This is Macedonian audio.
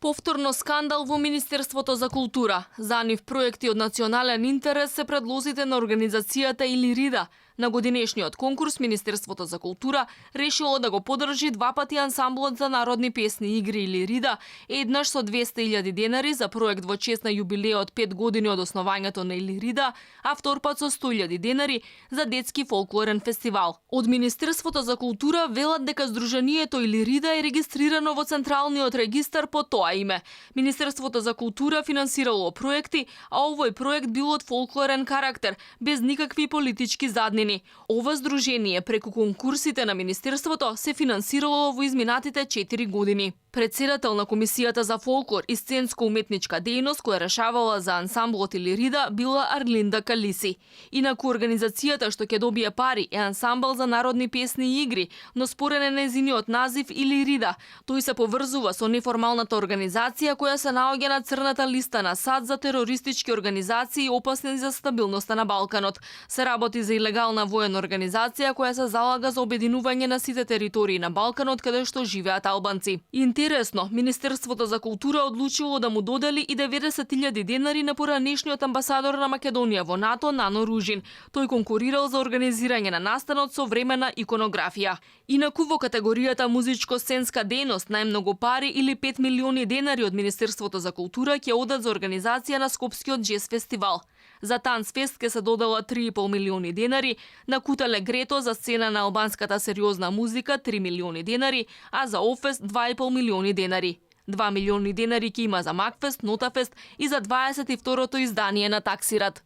Повторно скандал во Министерството за култура. За нив проекти од национален интерес се предлозите на организацијата Илирида. На годинешниот конкурс Министерството за култура решило да го подржи два пати ансамблот за народни песни игри Илирида, еднаш со 200.000 денари за проект во чест на јубилеот 5 години од основањето на Илирида, а втор пат со 100.000 денари за детски фолклорен фестивал. Од Министерството за култура велат дека Сдруженијето Илирида е регистрирано во Централниот регистар по тоа име. Министерството за култура финансирало проекти, а овој проект бил од фолклорен карактер, без никакви политички заднини. Ова здружение преку конкурсите на Министерството се финансирало во изминатите 4 години. Председател на Комисијата за фолклор и сценско-уметничка дејност која решавала за ансамблот Илирида била Арлинда Калиси. Инаку организацијата што ќе добие пари е ансамбл за народни песни и игри, но според нејзиниот назив Илирида, тој се поврзува со неформалната организација која се наоѓа на црната листа на САД за терористички организации опасни за стабилноста на Балканот. Се работи за илегална воена организација која се залага за обединување на сите територии на Балканот каде што живеат албанци. Интересно, Министерството за култура одлучило да му додели и 90.000 денари на поранешниот амбасадор на Македонија во НАТО Нано Ружин. Тој конкурирал за организирање на настанот со времена иконографија. Инаку во категоријата музичко-сценска дејност најмногу пари или 5 милиони денари од Министерството за култура ќе одат за организација на Скопскиот джез фестивал. За Танцфест ќе се додела 3,5 милиони денари, на Кутале Грето за сцена на албанската сериозна музика 3 милиони денари, а за Офест 2,5 милиони денари. 2 милиони денари ќе има за Макфест, Нотафест и за 22-то издание на Таксират.